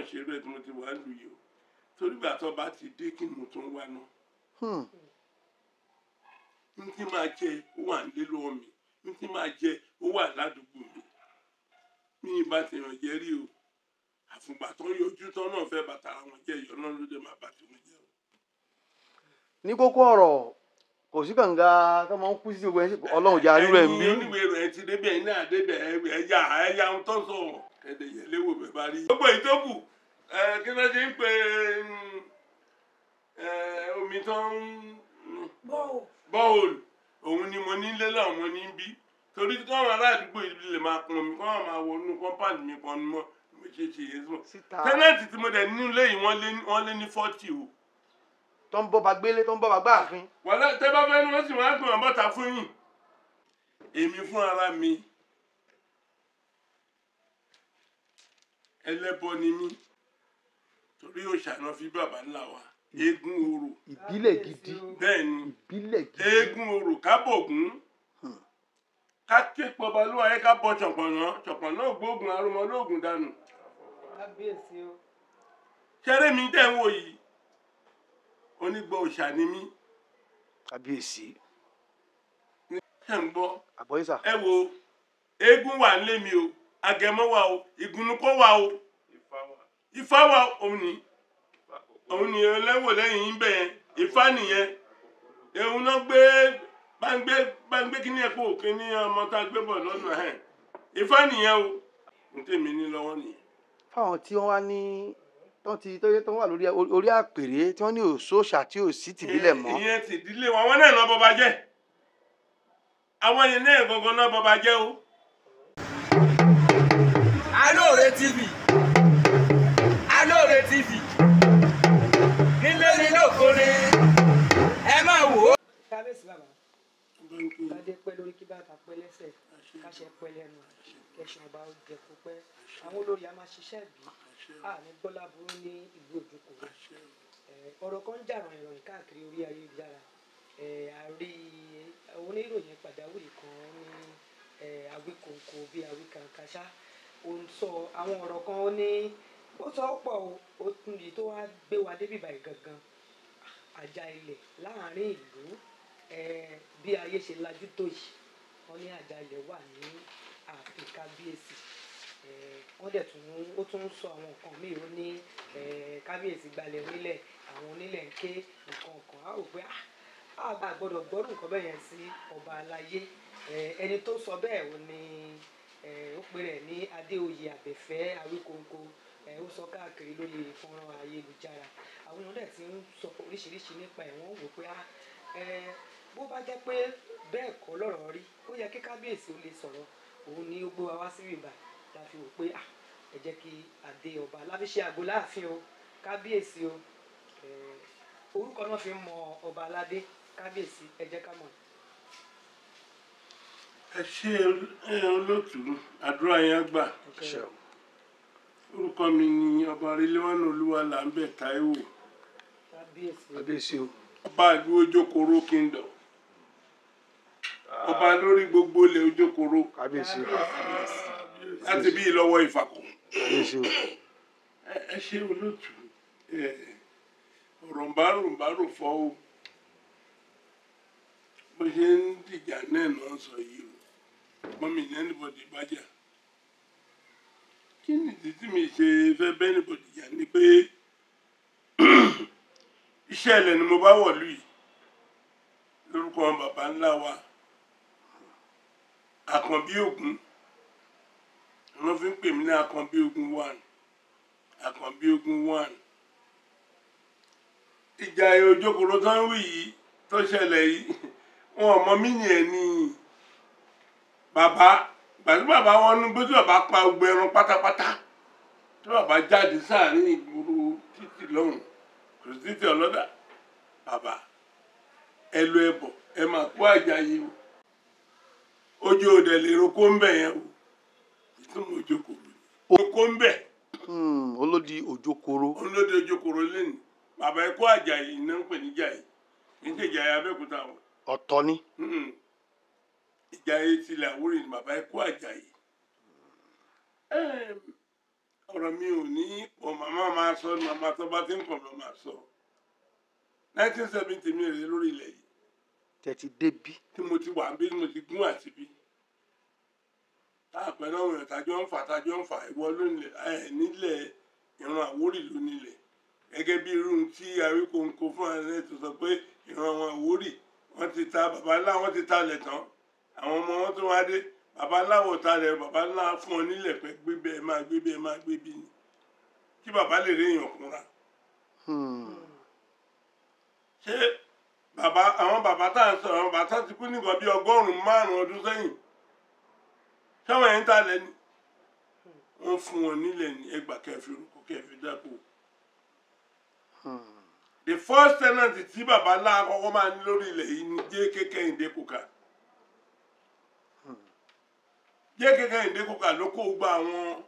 náà ṣe rẹ̀ tí mo ti wà lù yìí o. Torí ìgbà tó bá ti dé kí ni mo tún wá náà. N tí máa jẹ ó wà nílé lọ́wọ́ mi, n tí máa jẹ ó wà ládùúgbò mi. Mi ì bá ti yàn jẹ́ rí o. Àfùgbà tó ń yọjú tán náà fẹ́ bàtà àwọn jẹ́ ìyọ́ náà ló dé máa bá ti wọn jẹ́ o. Ní kókó ọ̀rọ̀, kò sí kànga tó máa ń kú sí gbogbo ẹ̀, Ọlọ́run jẹ́ arírò ẹ̀ ń bí. Ẹ̀yin oníwèé rẹ̀ ti débẹ̀, ẹ̀yin náà débẹ̀, ẹ̀yà ẹ̀yà ohun tó ń sọ ẹ̀dẹ̀ yẹ̀ léwò bẹ̀ bá rí. Gbogbo ìtókù kí ló ṣe ń pe omi tó ń bọ́ọ̀lù, òun ni mo ní lélẹ̀, mo ní bí. Torí kí wọ́n aládùúgbò yìí lè máa pọn omi, kí wọ́n máa wọnú kọ́mpáàdì mi pọn mọ́, mo ṣe ṣe yẹn sùn. Tẹ́nẹ̀tì tí mo dẹ̀ nínú ilé yìí wọ́n lé ní 40 o. Tó ń bọ́ ba gbélé, tó ń bọ́ ba gbá àfin. Wàlá tẹ́ bá fẹ́ ni wọ́n sì máa ń gbọ̀n bọ́ta fún yín. Èmi fún ara mi, ẹlẹ́bọ ni mí, torí òòṣà náà fi bàbá ńlá wa, eégún orò. Ìbílẹ̀ gidi. Bẹ́ẹ̀ ni, ìbílẹ̀ gidi. Eégún orò kábògún. Ká ké pọba ló wáyé ká bọ ṣọ̀pọ̀nà, ṣọ̀pọ̀nà ògbógun arúmọ lóògùn dànù. Ṣẹ́rẹ́ mi tẹ́ ń wò yìí, onígbọ̀ òòṣà ni mí. Kábíyèsí. Ṣé ń gbọ́? Àgbọ̀yé sà. Ẹ wo, eégún wà nílé mi o, agẹmọ wà o, ìgúnnukọ wà o, ifá wà òun ni. Òun ni ẹlẹ́wò lẹ́yìn yín bẹ́ẹ̀, ifá nìyẹn. Òun náà gbé bá ń gbé kíní ẹ̀kọ́ kíní ọmọ tá a gbé bọ̀ lọ́nà ẹ̀. Ifá nìyẹn o, n tèmi ní lọ́wọ́ nìyẹn. Fáwọn tí wọ́n wá ní tó ti tó wà lórí orí àpèrè tí wọ́n ní òṣòṣà tí ò sí tìbílẹ̀ mọ́. Ìyẹn ti ìdílé wọn, àwọn náà bọba jẹ́. Àwọn yẹn náà gangan náà bọba jẹ́ o. Alóore TV, Alóore TV, nílé ní lóko ni ẹ máa wò ó. Kábíyèsí bàbá, kádé pẹ́ lórí, kí bàtà pẹ́ lẹ́sẹ̀, káṣẹ pẹ́ lẹ́nu, kẹsàn ọba ó jẹ kó pẹ́. Àwọn olórí a máa ṣiṣẹ́ bí a ní gbọ́lá burú ní ìlú Òjòkòrò. Ọ̀rọ̀ kan ń jà ròyìnròyìn káàkiri orí ayélujára. A rí oníròyìn pàjáwìrì kan ní Awíkonko bíi Awíkànkáṣá, ó ń sọ àwọn ọ̀rọ̀ kan, ó ní ó sọ pọ̀ o, ó tún yìí tó wá gbé wa débi báyìí gangan, àjà ilẹ̀ láàrin ìlú. Bí ayé ṣe lajú tó yìí, wọ́n ní àjà ilẹ̀ wà ní ààfin kábíyèsí. Wọ́n dẹ̀ tún ó tún sọ àwọn nǹkan míì, ó ní kábíyèsí gbalẹ̀ onílẹ̀, àwọn onílẹ̀ ń ké nǹkan kan. Á rò pé a gbọ́dọ̀ gbọ́rù nǹkan bẹ́ẹ̀ yẹn sí ọba aláyé. Ẹni tó sọ bẹ́ẹ̀ ò ní ó pe rẹ̀ ní Adéoyè Àbẹ̀fẹ́ Awíkonko. Ó sọ káàkiri lórí fọ́nrán ayélujára, àwọn èèyàn dẹ̀ ti ń sọ oríṣiríṣi nípa ẹ̀. Wọ́n wò pé bó bá jẹ́ pé bẹ́ẹ̀ kọ́ lọ́rọ̀ rí, ó yẹ kí kábíyèsí ó lè sọ̀rọ̀. Òun ni ó gbé wa wá sí ìbà la fi wò pé ẹ jẹ́ kí adé ọba láfi ṣe àgọ́ láàfin o. Kábíyèsí o, orúkọ náà fi ń mọ ọba aládé. Kábíyèsí, ẹ jẹ́ ká mọ̀. Ẹ ṣe olóòtú, àdúrà yẹn gbà. Orúkọ mi ni ọba Rilwan Olúwalámbẹ̀ Táíwò. Kábíyèsí o. Ọba ìlú Òjòkòrò kingdom, ọba lórí gbogbo ilẹ̀ Òjòkòrò. Kábíyèsí o. Láti bí ìlọ́wọ́ Ìfàkọ̀. Kábíyèsí o. Ẹ ṣe olóòtú, ọ̀rọ̀ ń bá rò ń bá rò fọ́ o. Bó ṣe ń dìjà náà náà sọ yìí o, mọ́mí ní anybody bá jà, kí nìdí tí mi ṣe fẹ́ bẹ́ anybody jà ni pé iṣẹ́ ilẹ̀ ni mo bá wọ̀lú yìí lórúkọ bàbá ńlá wa Àkànbí Ògún. Wọ́n fi ń pè mí ní Àkànbí Ògún one, Àkànbí Ògún one. Ìjà Òjòkòrò tó ń wí yìí tó ṣẹlẹ̀ yìí, wọn ò mọ mí yẹn ní bàbá. Gbàtí bàbá wọn ní gbé tí bàbá pa gbogbo ẹran pátápátá, tí bàbá jáde sáàrin ìgboro títì lọ́hùn, kò sí títì ọlọ́dà, bàbá ẹ lọ ẹbọ, ẹ máa kó àjàyè o, ojú òde lè roko ń bẹ yẹn o. Ìtumọ̀ Òjòkòrò roko ń bẹ. Olódi Òjòkòrò. Olódi Òjòkòrò lẹ́nu bàbá ẹ kó àjàyè iná ń pè ní jàyè, kì í ṣe ìjàyè Abẹ́òkúta o. Ọ̀tọ̀ ni. Ìjàyè tilẹ̀ Àwórì ni bàbá ẹ kó àjàyè. Ọ̀rọ̀ mi ò ní pọ̀, màmá máa sọ, màmá tó bá ti ń pọ̀ lọ́ máa sọ. 1970 mi rèé lórí ilẹ̀ yìí. Tẹ̀tí débí. Tí mo ti wà bí mo ti gún àti bí. Táàpẹ́ náà wọ̀nyàn tájọ́ ń fà tájọ́ ń fà ìwọ ló nílẹ̀ ẹ̀ nílẹ̀ ìran Àwórì ló nílẹ̀. Gẹ́gẹ́ bí irú tí Awíkonko fún ẹ̀ tó sọ pé ìran àwọn Àwórì wọ́n ti ta bàbá ńlá wọ́n ti talẹ̀ tán. Àwọn ọmọ wọn tó wá dé bàbá ńlá wò talẹ̀ bàbá ńlá fún ọ nílẹ̀ pé gbé bẹ́ẹ̀ máa gbé bẹ́ẹ̀ máa gbé bí ni. Kí bàbá lè rí èèyàn kúnra. Ṣé bàbá àwọn bàbá tá à ń sọ̀rọ̀ àwọn bàbá tá ti kú nìkan bí 500 ọdún sẹ́yìn sáwọn ẹ̀ ń talẹ̀ ni wọ́n fún wọn nílẹ̀ ní ẹgbàá kẹfì orúkọ kẹfì dáko. The first tenant tí bàbá ńlá àkọ́kọ́ máa ní lórí ilẹ̀ yìí ni J.K. Kẹ́hìndé Kòkà. J.K. Kẹ́hìndé Kòkà ló kó gba àwọn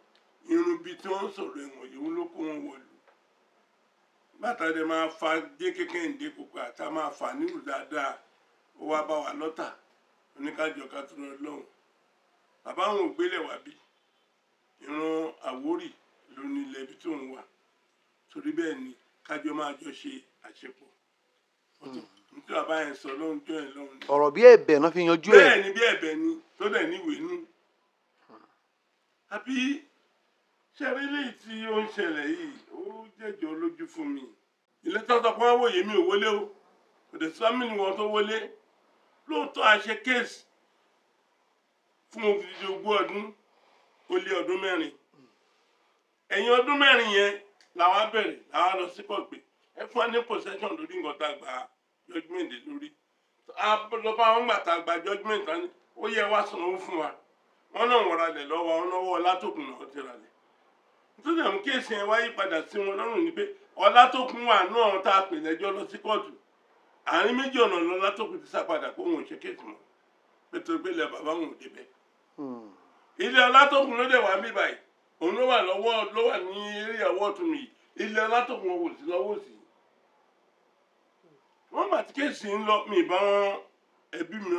irun bíi tí wọ́n ń sọ̀rọ̀ ẹ̀wọ̀n yìí ló kó wọn wọ̀lú. Bàtà dẹ̀ máa fa J.K. Kẹ́hìndé Kòkà tá a máa fà nílùú dáadáa ó wá bá wa lọ́tà oníkájọ ká tó lọ lọ́hùn. Bàbá àwọn ògbélẹ̀ wá bí ìran Àwórì ló ní ilẹ̀ ibi tó ń wà torí bẹ́ẹ̀ ni kájọ máa jọ ṣe àṣepọ̀. Nítorí bàbá yẹn sọ lóhun jọ yẹn lóhun ni. Ọ̀rọ̀ bí ẹ̀bẹ̀ náà fi yanjú ẹ̀. Bẹ́ẹ̀ ni bí ẹ̀bẹ̀ ni tó dẹ̀ níwèé nú. Àbí ṣẹ́rí léyìí tí ó ń ṣẹlẹ̀ yìí ó jẹ́jọ́ lójú fún mi. Ilé tọ́tọ̀ kan wòye mi ò wọlé o kò dé sọ́mì ni wọ́n tó wọlé lóòótọ́ a ṣe kéèsì fún odidi 20 ọdún ó lé ọdún 4. Ẹ̀yìn ọdún 4 yẹn làwa bẹ̀rẹ̀ làwa lọ sí court pé ẹ fún wa ní possession lórí nǹkan tá a gba judgement lórí. Lọ́ba wọn gbà tá a gba judgement tán ó yẹ wá sanwó fún wa. Wọ́n náà wọ́n ralẹ̀ lọ́wọ́ wọn náwó Ọlátòkun náà ti ralẹ̀. Nítorí àwọn kéèsì yẹn wáyé padà sí wọn lọ́rùn ni pé Ọlátòkun wà náà tá a pè lẹ́jọ́ lọ sí kóòtù. Àárín méjì ọ̀nà lọ́látòkun ti sá padà kó òun ò ṣe kéèsì mọ́. Pété gbélé bàbá òun ò débẹ̀. Ilé Ọlátòkun ló dẹ̀ wá mí báyìí. Òun ló wà lọ́wọ́ ló wà ní eré ọwọ́ ọ̀tún mi. Ilé Ọlátòkun kò sí lọ́wọ́ òsì. Wọ́n bá ti kéèsì ń lọ mi bá wọn ẹbí mi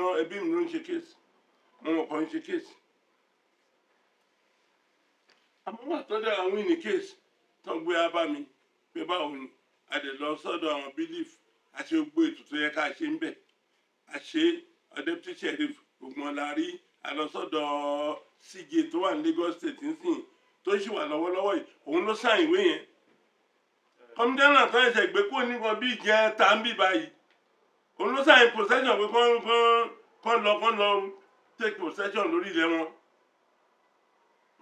ló ń ṣe kéèsì. Mo mọ̀ kàn ń ṣe kéèsì. Àmọ́ wà tó dẹ̀ àwọn ìní kéèsì tó ń gbé abá mi pé báwo ni a dẹ̀ lọ sọ́dọ̀ àwọn bílíf àti gbogbo ètò tó yẹ ká ṣe ń bẹ̀. Àṣe deputy sheriff gbogbo wọn la rí a lọ sọ́dọ̀ CJ tó wà ní Lagos State nísìnyí tó sì wà lọ́wọ́lọ́wọ́ yìí òun ló sign ìwé yẹn. Kọ́mídánà tó ẹ̀ṣẹ̀ gbé kó nìkan bí ìjẹ́ ta ń bì báyìí òun ló sign possession pé kán lọ take possession lórí ilẹ̀ wọn.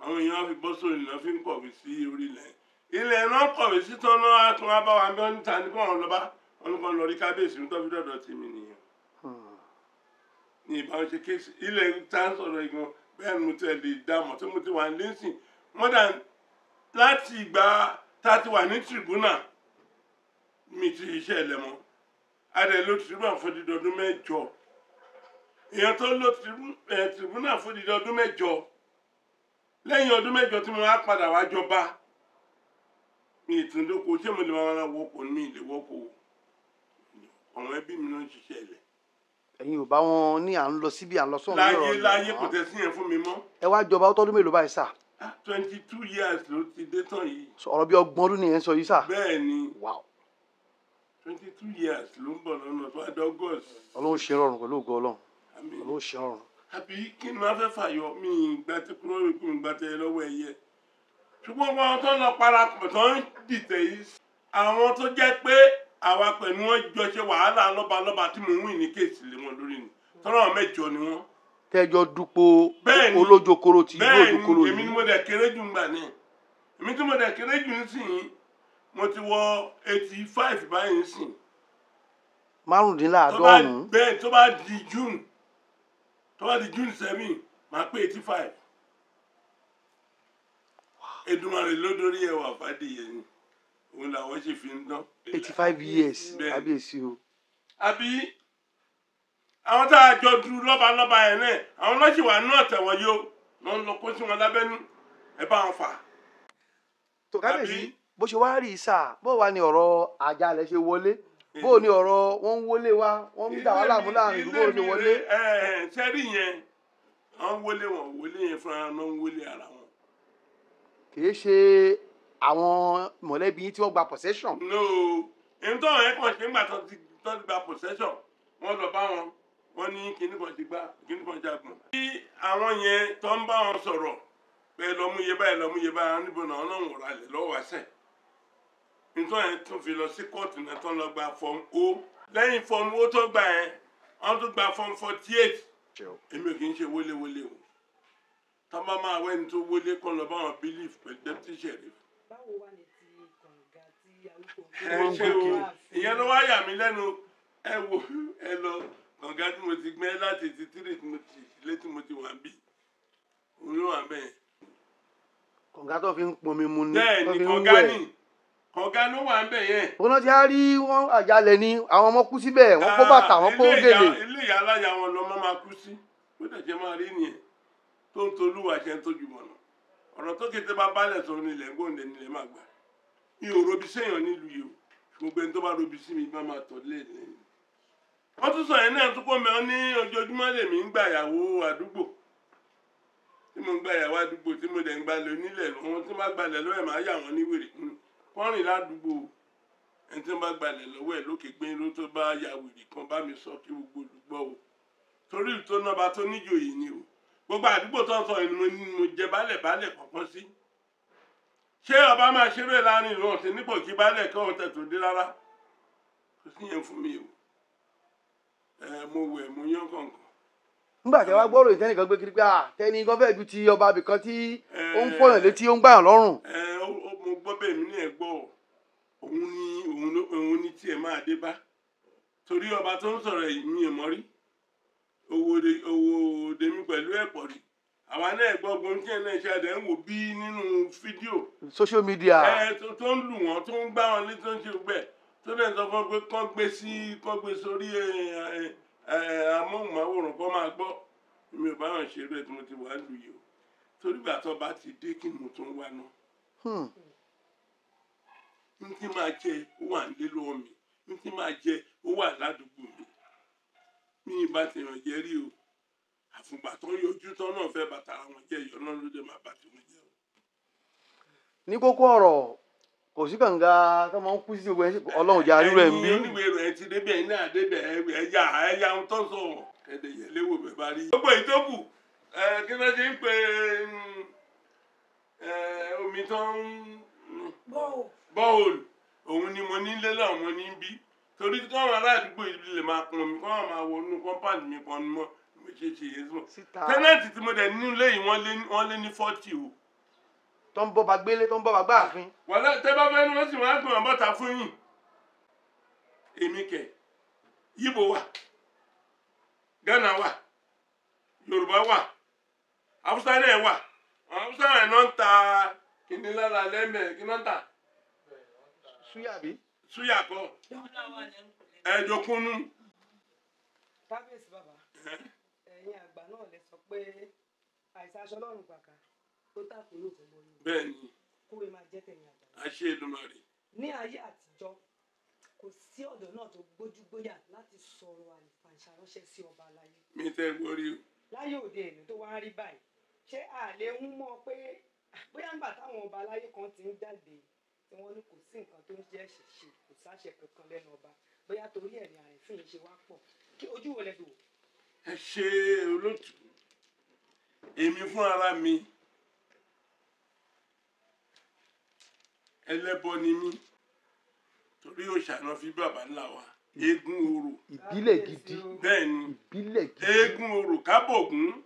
Àwọn èèyàn fi bọ́ sórí ilẹ̀ fi ń kọ̀wé sí orí ilẹ̀. Ilẹ̀ náà kọ̀wé sí tán náà tún wá bá wa bí wọ́n níta ní kó wọn lọ bá wọn ní kó lọ rí kábíyèsí ní tọ́fi dọ̀dọ̀ tèmi nìyẹn. Ní ìbáwọn ṣe kéèsì ilẹ̀ tá ń sọ̀rọ̀ ìgbọ̀n bẹ́ẹ̀ ni mo ti lè dá mọ̀ tí mo ti wà nísìn more than láti ìgbà tá a ti wà ní tribunal mi ti iṣẹ́ ilẹ̀ mọ́. A dẹ̀ lò tribunal fún odidi ọdún 8. Èèyàn tó lò tribunal fún odidi ọdún 8 lẹ́yìn ọdún 8 tí mo wá padà wá jọba mi ìtúndókò ṣé mo lè máa wọkọ̀ mi lè wọkọ̀ àwọn ẹbí mi náà ń ṣiṣẹ́ ilẹ̀. Ẹ̀yin ò bá wọn ní à ń lọ síbi à ń lọ sọ́run láyé láyé kò tẹ̀ sí yẹn fún mi mọ́. Ẹ wá jọba ó tọ́dún mélòó báyìí sà? 22 years ló ti dé tán yìí. Ọ̀rọ̀ bí 30 ọdún nìyẹn sọ yìí sà. Bẹ́ẹ̀ ni. Wow. 22 years ló ń bọ̀ lọ́nà tó adé August. Ọlọ́run ṣe rọrùn pẹ̀lú ògo Ọlọ́run. Ọlọ́run ṣe rọrùn. Àbí kí ni wọ́n fẹ́ fàyọ mi ìgbà tí kúrò ikú ìgbà tẹ lọ́wọ́ ẹ̀yẹ. Ṣùgbọ́n wọn tó lọ parapọ̀ tó ń dìtẹ̀ yìí. Àwọn tó jẹ́ pé àwa pẹ̀lú wọn jọ ṣe wàhálà lọ́balọ́ba tí mò ń wìn ní kéèsì lé wọn lórí ni. Tọ́lá 8 ni wọ́n. Tẹ́jọ dupò olójokoro ti ìlú òjòkoro yìí. Bẹ́ẹ̀ni èmi ni mo dẹ̀ kéré jù ńgbà náà. Èmi tí mo dẹ̀ kéré jù nísìnyí mo ti wọ 85 báyìí nísìnyí. 75. Bẹ́ẹ̀ tó bá di June tó bá di June 7 máa pé 85. Èdùmàrè ló dórí ẹwà fàdíyẹ ni òun làwọn ṣe fi ń dán. 85 years kábíyèsí o. Àbí àwọn tá a jọ du lọ́balọ́ba yẹn náà àwọn lọ́sì wà náà tẹ̀wọ̀n yìí o wọ́n lọ kó sí wọn lábẹ́nú ẹ bá wọn fà. Tó kábíyèsí bó ṣe wá rí sà bó wà ní ọ̀rọ̀ àjàlẹ̀ ṣe wọlé bó ní ọ̀rọ̀ wọ́n ń wọlé wa wọ́n ń dà wá láàmú láàrin ìlú bó ṣe wọlé. Sẹ́rí yẹn wọ́n wọlé wọn wọlé yẹn fúnra wọn ń wọlé ara wọn. Kì í ṣe àwọn mọ̀lẹ́bí yín tí wọ́n gba possession. No, nítorí àwọn ẹ̀kọ́ ṣe ń gbà tó ti gba possession, wọ́n lọ bá wọn, wọ́n ní kíní kan ti gbá, kíní kan jagun. Bí àwọn yẹn tó ń bá wọn sọ̀rọ̀ pé lọ mú iye báyìí, lọ mú iye báyìí, níbo náà ọlọ́run ọ̀rọ̀ alẹ̀ lọ́wọ́ wá sẹ̀. Nítorí yẹn tún fi lọ sí kóòtù náà tó ń lọ gba form O. Lẹ́yìn form O tó gbà yẹn, wọ́n tún gba form 48. Èmi ò kì í ṣe wọléwọlé o. Tá bá máa wẹ́ni tó wọlé kọ́ lọ bá wọn belief pẹ̀lú deputy sheriff. Báwo wá ní ti kànga tí arúgbó Ẹ ṣe o, ìyẹn ló wá yà mí lẹ́nu. Ẹ wo, ẹ lọ kànga tí mo ti gbẹ́ láti 83 tí mo ti ilé tí mo ti wà bí, òun ló wà bẹ́ẹ̀. Kànga tó fi ń pọnmi mu ni. Bẹ́ẹ̀ tó ni fi ń kànga wẹ̀. ni kànga ló wà bẹ́ẹ̀ yẹn. Òun náà ti á rí wọn àjálẹ̀ ni àwọn ọmọ kú síbẹ̀, wọ́n kó bàtà, wọ́n kó gèlè. Ilé ìyá aláya wọn lọmọ máa kú sí, bó dẹ̀ ṣe máa rí nìyẹn tó ń tolúwa ṣe ń tójú mọ̀nà. Ọ̀rọ̀ tó kété bá balẹ̀ sọ nílẹ̀ gbóǹde nílẹ̀ máa gbà. Mi ò robi séèyàn nílùú yìí o, gbogbo ẹni tó bá robi sí mi bá máa tọ̀ lé lẹ́yìn. Wọ́n tún sọ yẹn náà tó kọ́ mi ọ́ ní ojoojúmọ́ lèmi ń gbà ìyàwó àdúgbò, tí mo ń gba ìyàwó àdúgbò, tí mo dẹ̀ ń gbalẹ̀ onílẹ̀ lọ́wọ́, tí mo bá gbalẹ̀ lọ́wọ́ ẹ̀ máa yà wọ́n ní wèrè kọ́rìn ládùúgbò. Ẹni tí wọ́n bá gbalẹ̀ lọ́wọ́ ẹ̀ lókè gbé ló tó bá ya wèrè kan bá mi sọ kí gbogbo olùgbọ́ o, torí tó nọba tó níjòyè ni o. Gbogbo àdúgbò tó ń sọ yìí ni mo jẹ baálẹ̀ baálẹ̀ kọ̀ọ̀kan sí. Ṣé ọba máa ṣeré láàrin ìlú ọ̀sìn nípò kí baálẹ̀ kọ́ ọ̀tẹ̀ tó dé rárá? Kò sí yẹn fún mi o. Mo wẹ̀, mo yán kọ̀ọ̀kan. Nígbà tí wàá gbọ́rọ̀ ìtẹ́nìkan gbé kiri pé à tẹ́ni gan fẹ́ẹ́ ju ti ọba abìkan tí ó ń fọyàn létí, ó ń gbàyàn lọ́rùn. Mo gbọ́ bẹ́ẹ̀, mi ní ẹ̀ gbọ́ òun ni tiẹ̀ máa dé bá, torí ọba tó ń sọ̀rọ̀ yìí mi ò mọ̀ rí. Owó dèmi pẹ̀lú ẹ̀pọ̀ rí. Àwa náà gbọ́ gbọ́n tí ẹ̀ náà ṣe àdé ń wò bí nínú fídíò. Social media. Tó ń lù wọ́n, tó ń gbá wọn létí, tó ń ṣe gbẹ, tó dẹ̀ sọ fún pé kán gbé sí, kán gbé sórí amóhùnmáwòrán kán máa gbọ́. Mi ò bá wọn ṣe eré tí mo ti wà lù yìí o, torí ìgbà tó bá ti dé kí mo tún wá náà. N tí máa jẹ ó wà nílé lọ́wọ́ mi, n tí máa jẹ ó wà ládùúgbò mi. Mi ì bá ti ràn jẹ́ rí o, àfùgbà tó ń yọjú tán náà fẹ́ bàtà àwọn jẹ́ ìyọ́ náà ló dé máa bàtà wọn jẹ́ o. Ní kókó ọ̀rọ̀, kò sí kànga tó máa ń kú sí gbogbo ẹ̀, Ọlọ́run jẹ́ àríwá ẹ̀ ń bí. Ẹ̀yin oníwèé rẹ̀ ti débẹ̀, ẹ̀yin náà débẹ̀, ẹ̀yà ẹ̀yà ohun tó ń sọ kẹ̀dẹ̀ yẹ̀ léwò bẹ̀ bá rí. Gbogbo ìtókù kí ló ṣe ń pe omi tó ń bọ́ọ̀lù, òun ni mo ní lélẹ̀, mo ní bí, torí káwọn aládùúgbò yìí lè máa pọn mi, káwọn máa wọnú kọ́mpáàdì mi pọn mọ́ mo ṣe ṣe yẹn sùn. Tẹ́nẹ̀tì tí mo dẹ̀ nínú ilé yìí wọ́n lé ní 40 o. Tó ń bọ́ ba gbélé, tó ń bọ́ ba gbá àfin. Wọ́n tẹ́ bá fẹ́ ni wọ́n sì máa ń gbọ̀n bọ́ta fún yín. Èmi kẹ̀, Yíbo wà, Ghana wà, Yorùbá wà, Haúsá náà wà. Haúsá náà ń ta kíní lára lẹ́mẹ̀ẹ́, kí náà ń tà? Súyà bí? Súyà kọ́. Ẹ̀jọ̀kúnnú. Kábíyèsí bàbá, ẹ̀yin àgbà náà lè sọ pé àìsàn aṣọ ọlọ́run gbàgbà tó tàkùn yóò fún mọ́ yín. Bẹ́ẹ̀ni. Kúrò máa jẹ́ tẹ̀yìn àgbà. Àṣẹ Èdùmàrè. Ní ayé àtijọ́, kò sí ọ̀dọ́ náà tó gbójúgbóyà láti sọ̀rọ̀ àlùfàǹṣà ránṣẹ́ sí ọba aláyé. Mi tẹ́ gbórí o. Láyé òde èlò tó wá ń rí báyìí, ṣé àlè ń mọ̀ pé bóyá ńgbà táwọn ọba aláyé kan ti ń jáde tí wọ́n ní kò sí nǹkan tó ń jẹ́ ṣìṣe, kò sáṣẹ kankan lẹ́nu ọba, bóyá torí ẹ̀ ní àrífín ṣe wá pọ̀, kí ojú wo lẹ fi wò? Ẹ ṣe olótùú, èmi fún ara mi ẹlẹ́bọ ni mí, torí òòṣà náà fi bàbá ńlá wa eégún orò. Ìbílẹ̀ gidi. Bẹ́ẹ̀ ni, ìbílẹ̀ gidi. Eégún orò kábògún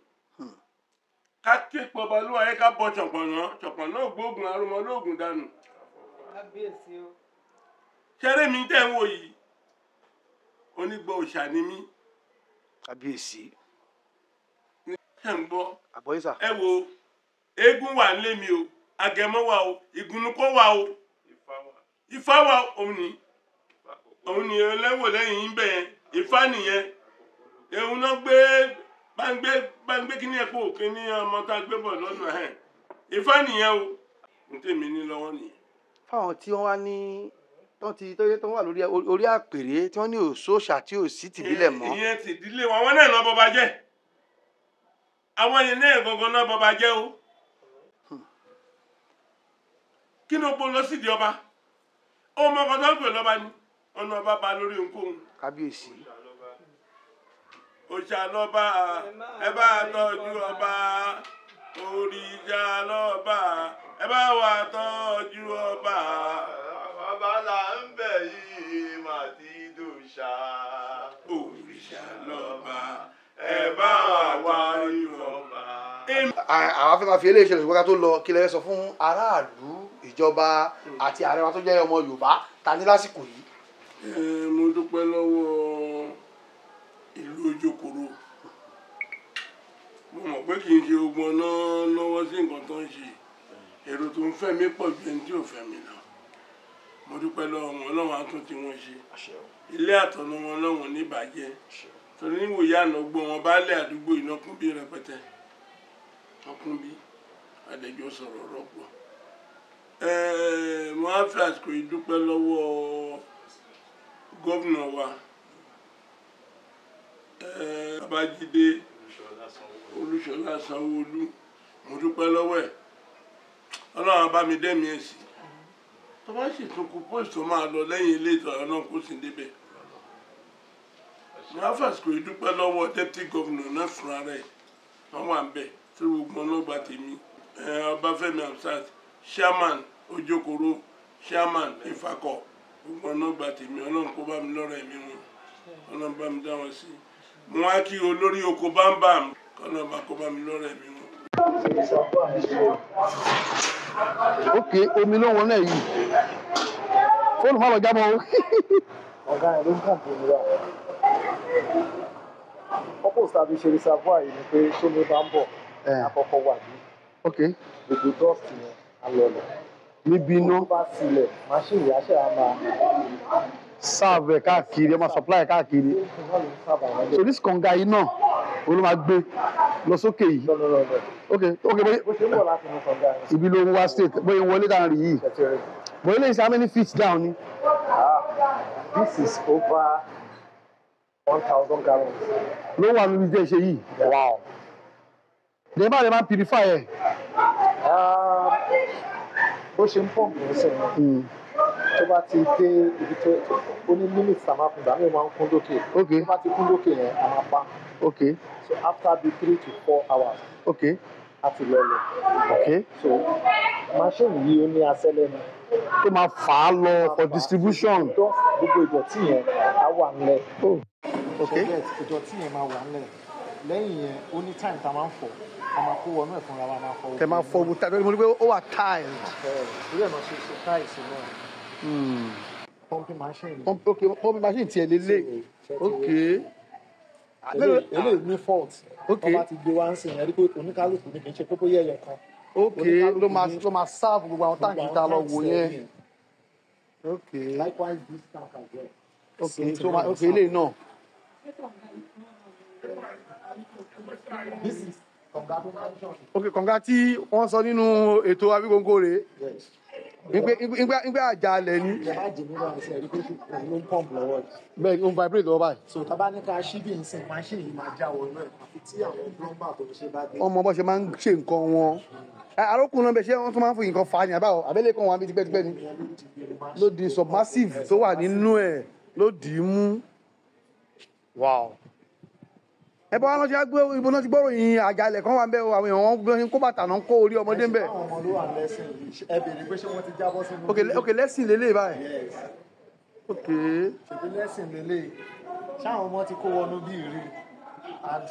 ká ké pọba ló wáyé, ká bọ ṣọ̀pọ̀nà, ṣọ̀pọ̀nà ògbógun arúmọ lóògùn dànù. Ṣẹ́rẹ́ mi tẹ́ ń wò yìí, onígbọ̀ òòṣà ni mí. Kábíyèsí. Ṣé ń gbọ́? Àgbọ̀yé sà. Ẹ wo, eégún wà nílé mi o, agẹmọ wà o, ìgúnnukọ wà o, ifá wà, òun ni òun ni ẹlẹ́wò lẹ́yìn yín bẹ́ẹ̀, ifá nìyẹn. Òun náà gbé bá ń gbé kíní ẹ̀kọ́ kíní ọmọ tá a gbé bọ̀ lọ́nà ẹ̀, ifá nìyẹn o, n tèmi ní lọ́wọ́ nìyẹn. Fáwọn tí wọ́n wá ní tó ti tó wà lórí orí àpèrè tí wọ́n ní òṣòṣà tí ò sí tìbílẹ̀ mọ́. Ìyẹn ti ìdílé wọn, àwọn náà lọ bọba jẹ́, àwọn yẹn náà gangan náà bọba jẹ́ o. Kí ni o gbọ́ lọ sídìí ọba? Ọmọ kan tó ń pè lọ́ba ni ọ̀nà ọba ba lórí ohunkóhun. Kábíyèsí. Òòṣà lọ́ba, ẹ bá tọ́jú ọba. Òrìṣà lọ́ba, ẹ bá wa tọ́jú ọba. Bàbá là ń bẹ̀ yìí mà ti dòṣà. Òrìṣà lọ́ba, ẹ bá wa tọ́jú ọba. Àwọn afẹ́ máa fi eléyìí ṣẹlẹ̀, ṣùgbọ́n ká tó lọ, kí lẹ fẹ́ sọ fún aráàlú, ìjọba àti ààrẹ wa tó jẹ́ ọmọ Yorùbá ta ní lásìkò yìí? Mo dúpẹ́ lọ́wọ́ ìlú Ojokoro. Mo mọ̀ pé kì í ṣe ogun ọ̀nà lọ́wọ́ sí nǹkan tó ń ṣe. Èrò tó ń fẹ́ mi pọ̀ ju ẹni tí ò fẹ́ mi lọ. Mo dúpẹ́ lọ́wọ́ wọn, Ọlọ́run á tún tí wọ́n ṣe. Ilé àtọ̀nà wọn lọ́wọ́n ní ìbàjẹ́. Torí níwòye àná gbọ́ wọn baálé àdúgbò iná kún bí rẹpẹtẹ. Wọ́n kún bí adẹjọ́ sọ̀rọ̀ rọ́pọ̀. Mo á fi àsìkò yìí dúpẹ́ lọ́wọ́ gómìnà wa, Babájídé Olúṣọlá Sanwó-Olú. Mo dúpẹ́ lọ́wọ́ ẹ̀. Ọlọ́run á bá mi dẹ́mi ẹ̀ sí. Tó bá sì tún kú post tó máa lọ lẹ́yìn ilé ìtọ́jú náà kó sì débẹ̀. Mo á fàsìkò yìí dúpẹ́ lọ́wọ́ deputy governor náà fúnra rẹ̀. Wọ́n wà ń bẹ̀ tí gbogbo ọlọ́gba tèmi. Ọbáfẹ́mi Hamzat, chairman Ojokoro, chairman Ifakọ̀, gbogbo ọlọ́gba tèmi. Ọlọ́run kó bá mi lọ́rọ̀ ẹ̀mí wọn. Ọlọ́run bá mi dá wọn sí. Mo wá kí olórí oko bámbàm, kọ́nà bá kó bá mi lọ́rọ̀ ẹ̀mí wọn. Ok, omi ló wọlé yìí. Fóònù má lọ jábọ́ o. Ọ̀gá ẹ̀ ló ń kàn fún mi wá. Purpose tàbí ṣe reservoir yìí ni pé tómi bá ń bọ̀, àkọ́kọ́ wà ní. Gbogbo dust yẹn á lọlẹ̀. Níbi iná. Tó bá sílẹ̀, machine yìí á ṣe á máa serve ẹ̀ káàkiri, ẹ máa supply ẹ̀ káàkiri. So this kànga yìí náà, òun ló máa gbé lọ sókè yìí. Ok, ok, bóyá Bó ṣe ń bọ̀ láti inú kànga yẹn. Ibi ló ń wá state, bóyá ń wọlé dáhùn rí yìí. Bóyá lè ṣe how many feet down ni? This is over 1,000 gallons. Ló wà níbi tí ẹ ṣe yìí. Wow. Dè bá lè máa purify ẹ̀. Bó ṣe ń pump ní sẹ́yìn. Tó bá ti dé ibi tó ó ní limit tá a máa fún, ìgbà míì máa ń kún lókè. Tó bá ti kún lókè yẹn, a máa pa. So after be 3 to 4 hours. A ti lọlẹ̀. So machine yìí ó ní asẹ́ lẹ́nu. Tó máa fà á lọ for distribution. Gbogbo ìdọ̀tí yẹn á wà nílẹ̀. Ìdọ̀tí yẹn máa wà nílẹ̀. Lẹ́yìn yẹn, ó ní time tá a máa ń fọ̀. A máa kó wọnú ẹ̀ fúnra wa, a máa fọ. Tẹ máa fọ gbogbo tile, mo rí pé ó wà tiled. Orí ẹ̀ náà ṣe ṣe tiles náà. Pumping machine. Ok, pumping machine tiẹ̀ lélẹ̀. Ok. Eléyìí ní fault. Wọ́n bá ti gbé wá ń sìn yẹn rí pé oníkálukú ní kì í ṣe pé bóyá ẹyọ kan. Ok, ló máa serve gbogbo àwọn táǹkì tá a lọ wò yẹn. Ok. Likewise this tank as well. Ok, so ma ok eléyìí náà. This is kànga tó máa ń ṣàn. Ok, kànga tí wọ́n sọ nínú ètò Awíkonko rèé. Yes. Ìgbé àjàalẹ̀ ni. Ìjọba jìnnì náà ṣe rí pé òun ló ń pump lọ́wọ́ yìí. Bẹ́ẹ̀ni, ó ń vibrate lọ́wọ́ báyìí. So tá bá ní ká ṣí bí nsìn, machine yìí máa já wọnú ẹ̀ àfi tí àwọn plumber tó ń ṣe bá dé. Ọmọ bó ṣe máa ń ṣe nǹkan wọn. Arókùnrin náà bẹ̀ ṣé wọ́n tún máa ń fi nǹkan fà á ní àbáwọ̀ àbẹ́lẹ̀ kan wọn àbí tipẹ́tipẹ́ ni. Ló di submersive tó wà nínú ẹ̀ ló dì í mú. Wow. Ẹ bá wọn lọ sí agbó ibo náà ti gbọ́rọ̀ yìí àjàalẹ̀ kan wà ń bẹ́ o, àwọn èèyàn wọn gbé kó bàtà náà ń kó orí ọmọdé ń bẹ̀. Àwọn ọmọ ló wà lẹ́sìn yìí, ẹ béèrè pé ṣé wọ́n ti jábọ́ sínú. Ok, ok, lẹ́sìn lélẹ̀ báyìí. Yes. Ok. Ṣèbí lẹ́sìn lélẹ̀, ṣáwọn ọmọ ti kó wọnú bí ìrí and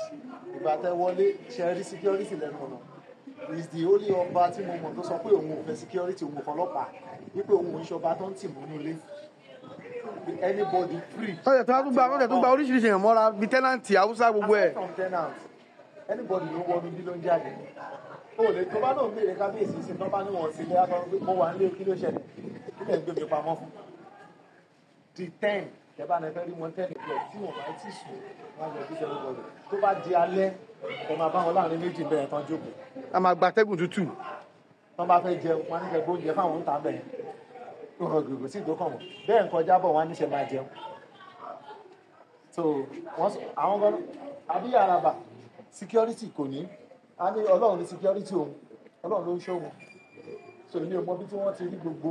ìgbà tẹ wọlé ṣe rí security lẹ́nu ọ̀nà. Is the only ọba tí mo mọ̀ tó sọ pé òun ò fẹ́ security, òun ò fọlọ́pàá, wípé òun ò ń ṣọba tó ń tì mọ́nú ilé. Anybody free. Tọ́jà tó tún gba tọ́jà tó gba oríṣiríṣi èèyàn mọ́ra bíi tẹ́nàntì Haúsá gbogbo ẹ̀. Aside from tenant, anybody ló wọnú bí ló ń jáde. O lè tó bá náà ń béèrè kábíyèsí sí tó bá ní wọn sílé á sọ pé mo wà nílé, kí ló ṣẹlẹ̀, kí lẹ̀ ń gbé mi pamọ́ fún. Di 10 tẹ bá ní fẹ́ rí wọn 10 o'clock tí wọn bá ti sùn wọn á yọjú sí everybody. Tó bá di alẹ́ ẹ máa bá wọn láàrin méjì bẹ́ẹ̀ tán jókòó. A máa gba atẹ́gùn tútù. Tán bá fẹ́ jẹun wọn á ní kẹ́ gbóúnjẹ fáwọn ń ta bẹ́ẹ̀. Gbogbo sí ìdókàn wọn bẹ́ẹ̀ nǹkan jábọ̀ wọn á níṣẹ́ máa jẹun. So wọ́n àwọn gan àbí àràbà security kò ní a ní Ọlọ́run ní security òun, Ọlọ́run ló ń ṣọ́ òun. So ní ọmọ bí tí wọ́n ti rí gbogbo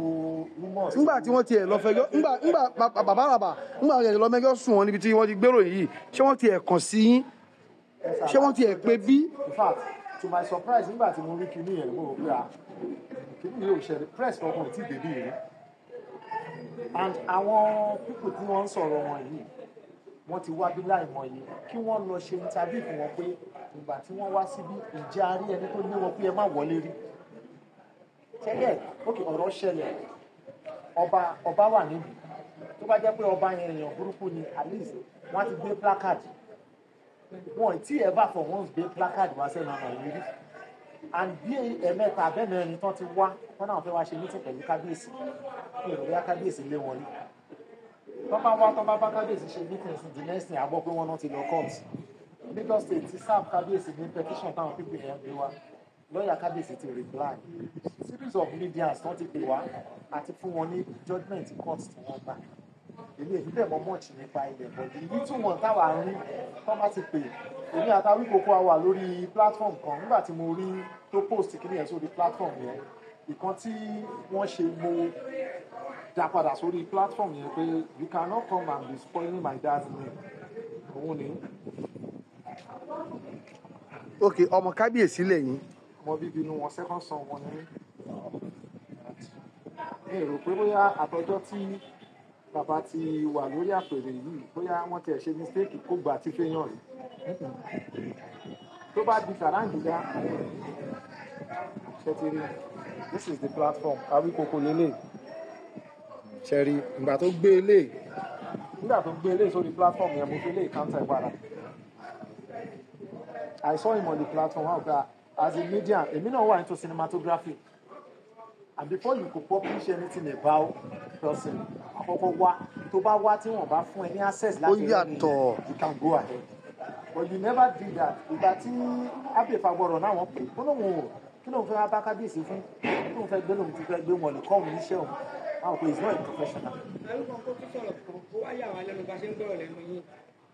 rumors. Nígbà tí wọ́n tiẹ̀ lọ fẹjọ́, ńgbà bàbá bàbá ńgbà wọ́n tiẹ̀ lọ mẹ́jọ́ sùn wọn níbi tí wọ́n ti gbèrò yìí, ṣé wọ́n tiẹ̀ kàn sí yín? Ṣé wọ́n tiẹ̀ pé bí? In fact, to my surprise, nígbà tí mo rí kinní yẹn, mo rò pé ah, kinní yìí ò ṣẹlẹ̀, press kankan ò tí ì débí rí. And àwọn people tí wọ́n ń sọ̀rọ̀ wọn yìí, wọ́n ti wá bí láìmọye, kí wọ́n lọ ṣe interview fún wọn pé ìgbà tí wọ́n wá síbí, ìjà rí ẹni tó lé wọn pé ẹ má wọlé rí. Ṣẹlẹ̀, ok, ọ̀rọ̀ ṣẹlẹ̀, ọba wà níbi. Tó bá jẹ́ pé ọba yẹn èèyàn burúkú ni, at least wọ́n á ti gbé placard. Wọn ì tí ever for once gbé placard wá sẹ́nu ọ̀nà ìrírí. And bí ẹ̀mẹ́ta abẹ́mẹ́rin tán ti wá, wọ́n náà fẹ́ wá ṣe meeting pẹ̀lú kábíyèsí. Mi ò rò bóyá kábíyèsí lé wọn rí. Tọ́ bá wá, tọ́ bá bá kábíyèsí ṣe meeting sí, the next thing a gbọ́ pé wọ́n náà ti lọ court. Lagos State ti serve kábíyèsí ní petition táwọn people yẹn gbé wá. Lọ́ọ̀yà kábíyèsí ti reply. Series of medias tán ti pè wá àti fún wọn ní judgement court tí wọ́n gbà. Èmi èmi bẹ́ẹ̀ mọ much nípa ilẹ̀, but the little one táwa ń rí tọ́ bá ti pè. Èmi àti Awíkòkó a wà lórí platform kan nígbà tí mo rí tó post kíní yẹn sórí platform yẹn. Ìkan tí wọ́n ṣe, mo dá padà sórí platform yẹn pé you cannot come and be spoiling my dad's name. Òun ni. Ok, ọmọ kábíyèsí lẹ́yìn. Ọmọ bíbí inú wọn, second son wọn ni. Mi rò pé bóyá àtọjọ́ tí bàbá ti wà lórí àpèrè yìí, bóyá wọ́n tiẹ̀ ṣe mistake kó gbà tí fẹ́yàn rí. Tó bá di kàráǹgídá, ṣe ti rí? This is the platform Awíkòkó lélẹ̀. Ṣe rí ìgbà tó gbé eléyìí, nígbà tó gbé eléyìí sórí platform yẹn, mo fi eléyìí counter ẹ̀ padà. I saw him on the platform. How ga as a media, èmi náà wà into cinematography, and before you could publish anything about person, àkọ́kọ́ wá, tó bá wá tí wọ́n bá fún ẹ ní access láti rí yàtọ̀. You can go ahead, but you never did that. Ìgbà tí Abbey Fagbọrọ náà wọ́n pè ó lóun ò kí lóun fẹ́ wá bá kábíyèsí fún, kí lóun fẹ́ gbé, lóun ti fẹ́ gbé wọn lè kọ́ òun níṣẹ́ òun àwọn pé he is not a professional. Arúgbó kó tún sọ̀rọ̀ kan, ó wá yà wá lẹ́nu bá ṣe ń gbọ́rọ̀ lẹ́nu yín.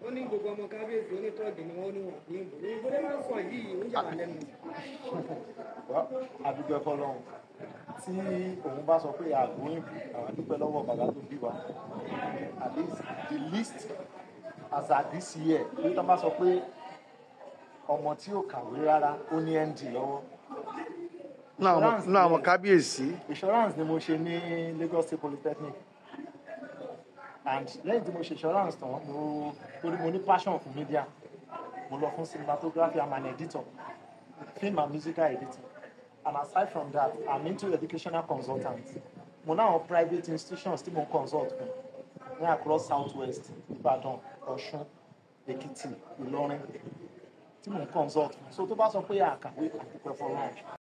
Ó ní gbogbo ọmọ kábíyèsí onítọ́ọ̀gì ni wọ́n ní wọ̀n ní ìbò. Ìbò lè máa ń sọ yìí, ó yà wá lẹ́nu. Well, adúpẹ́ fọlọ́run tí òun bá sọ pé àgbóyìnbó, àwọn adúpẹ́ lọ́wọ́ bàbá tó bí wa. At least the least as at this year bí tó bá sọ pé ọmọ tí ò kàwé rárá, ó ní ND lọ́wọ́. Náà àwọn kábíyèsí. Insurance ni mo ṣe ní Lagos State Polytechnic, and lẹ́yìn tí mo ṣe insurance tán, mo torí mo ní passion fún media, mo lọ fún cinematography. I'm an editor, film and musical editor, and aside from that, I'm into educational consultant. Mo ní àwọn private institutions tí mo ń consult fún ní across South West, Ìbàdàn, Ọ̀ṣun, Èkìtì, Ìlọrin, tí mo ń consult fún. So tó bá sọ pé àkàwé, àdúpẹ́ fọlọ́run.